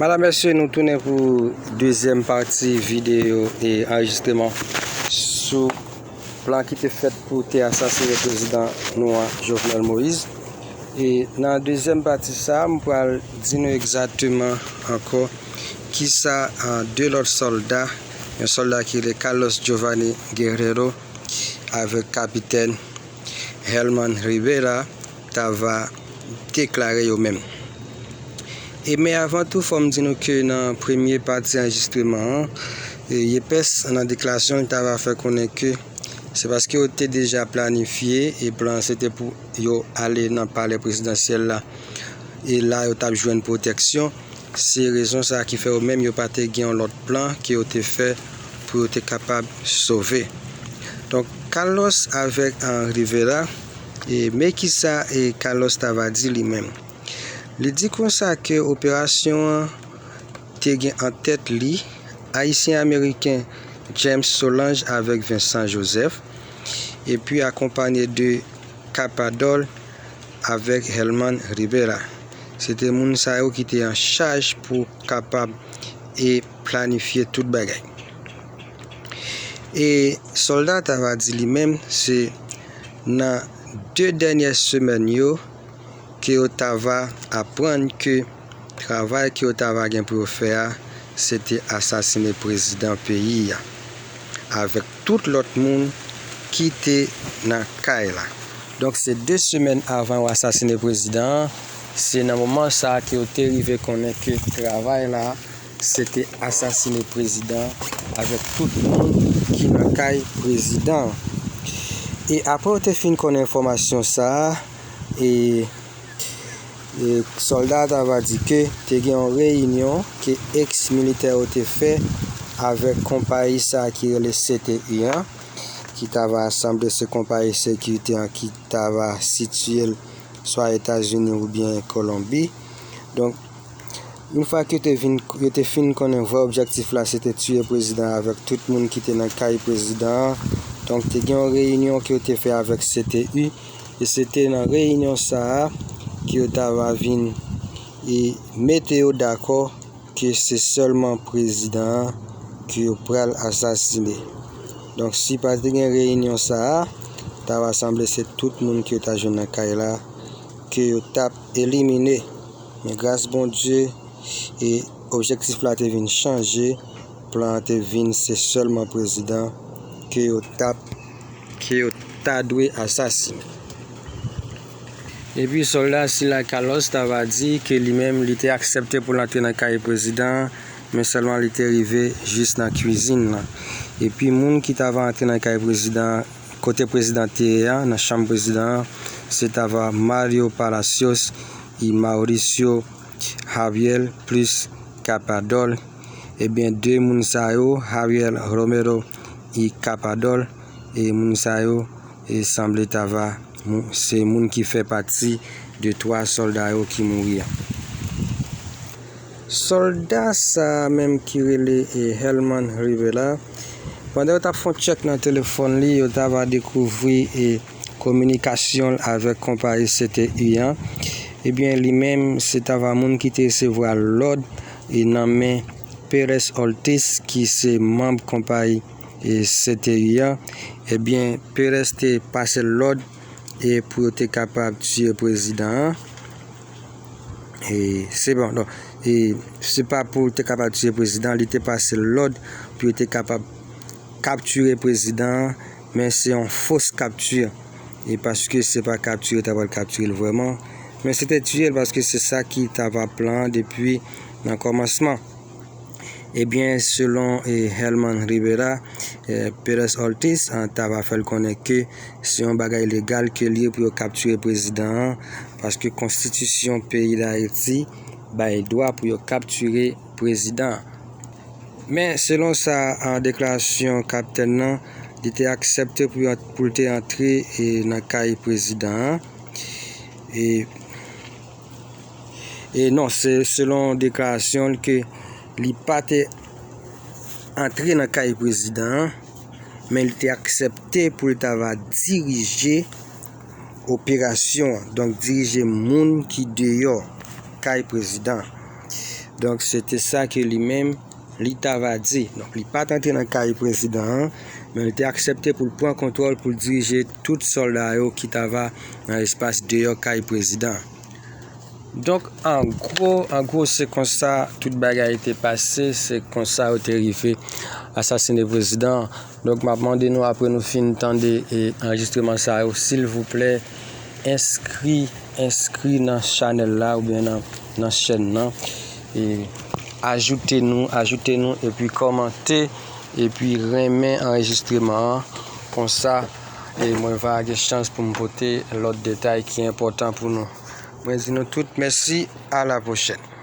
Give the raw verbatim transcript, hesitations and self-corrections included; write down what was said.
Madanm, mesye, nou tounen pou dezyèm pati videyo e anrejistreman sou plan ki te fèt pou te asasinen prezidan nou an, Jovenel Moïse. E nan dezyèm pati sa a, m pral di nou egzakteman ankò kisa, a, de lòt sòlda, yon sòlda ki rele Carlos Giovanni Guerrero avèk kapitèn Herman Rivera, ta va deklare yo menm. E men avan tou, fò m di nou ke nan premye pati anrejistreman an, e, Yepes nan deklarasyon li ta va fè konnen ke se paske yo te deja planifye e plan se te pou yo ale nan palè prezidansyèl la. E la yo t ap jwenn pwotèksyon. Se rezon sa a ki fè yo menm yo pa te gen yon lòt plan ke yo te fè pou yo te kapab sove. Donk, Carlos avèk, a, Rivera, e men kisa, e, Carlos ta va di li menm. Li di konsa ke operasyon an te gen an tèt li Ayisyen Ameriken James Solange avèk Vincent Joseph, epi akonpanye de Capadol avèk Herman Rivera. Se te moun sa yo ki te an chaj pou kapab e planifye tout bagay. E sòlda ta va di li menm, se nan de dènyè semèn yo ke yo ta va aprann ke travay ke yo ta va gen pou yo fè a, se te asasinen prezidan peyi a, avèk tout lòt moun ki te nan kay la. Donk, se de semèn avan yo asasinen prezidan an, se nan moman sa a ke yo te rive konnen ke travay la, se te asasinen prezidan avèk tout moun ki nan kay prezidan. E apre yo te fin konnen enfòmasyon sa a, e, e sòlda ta va di ke te gen yon reyinyon ke eks militè yo te fè avèk konpayi sa a ki rele C T U an, ki ta va sanble se konpayi sekirite an ki ta va sitiye l swa Etazini oubyen Kolonbi. Donk, yon fwa ke yo te vin, yo te fin konnen vrè objektif la, se te tiye prezidan avèk tout moun ki te nan kay prezidan an. Donk, te gen yon reyinyon ke yo te fè avèk C T U, e se te nan reyinyon sa a ke yo ta va vin e mete yo dakò ke se sèlman prezidan an ke yo pral asasinen. Donk, si pa te gen reyinyon sa a, ta va sanble se tout moun ke yo ta jwenn nan kay la ke yo t ap elimine. Men gras Bondye, e objektif la te vin chanje, plan an te vin se sèlman prezidan ke yo t ap, ke yo ta dwe asasinen. Epi sòlda sila Carlos ta va di ke li menm li te aksepte pou l antre nan kay prezidan an, men sèlman li te rive jis nan kwizin lan. Epi moun ki ta va antre nan kay prezidan an, kote prezidan te ye a, nan chanm prezidan an, se ta va Mario Palacios y Mauricio Javier plis Capadol. Ebyen, de moun sa yo, Javier Romero y Capadol, e moun sa yo, e sanble ta va, mou-, se moun ki fè pati de twa sòlda yo ki mouri a. Sòlda sa a menm ki rele, e, Herman Rivera, pandan yo t ap fè yon tchèk nan telefòn li, yo ta va dekouvri, e, kominikasyon l avèk konpayi C T U an. Ebyen, li menm, se ta va moun ki te resevwa lòd, e, nan men Pérez Ortiz, ki se manm konpayi, e, C T U an. Ebyen, Pérez te pase l lòd, e, pou yo te kapab tiye prezidan an. E, se bon, donk, e, se pa pou te kapab tiye prezidan, li te pase lòd pou yo te kapab kaptire prezidan an, men se yon fos kapti. E paske se pa kaptire, ta pral kaptire l vrèman, men se te tiye l paske se sa ki ta va plan an depi nan kòmansman. Ebyen, selon, e, Herman Rivera, e, Pérez Ortiz, an, ta va fè l konnen ke se yon bagay legal ke li ye pou yo kaptire prezidan an, paske konstitisyon peyi Dayiti bay dwa pou yo kaptire prezidan an. Men, selon sa, an, deklarasyon kaptèn nan, li te aksepte pou yo, pou l te antre, e, nan kay prezidan an. E, e non, se selon deklarasyon l ke li pa te antre nan kay prezidan an, men li te aksepte pou l ta va dirije operasyon an, donk dirije moun ki deyò kay prezidan an. Donk, se te sa ke li menm, li t ava di. Donk, li pa t antre nan kay prezidan an, men li te aksepte pou l pran kontwòl, pou l dirije tout sòlda yo ki t ava nan espas deyò kay prezidan an. Donk, an gwo, an gwo, se konsa tout bagay te pase, se konsa yo te rive asasine prezidan an. Donk, m ap mande nou, apre nou fin tande e anrejistreman sa yo, silvouplè, enskri, enskri nan chanèl la oubyen nan, nan chèn nan. E ajoute nou, ajoute nou, epi kòmante, epi renmen anrejistreman an. Konsa, e mwen va gen chans pou m pote lòt detay ki enpòtan pou nou. Mwen di nou tout mèsi, a la pwochèn.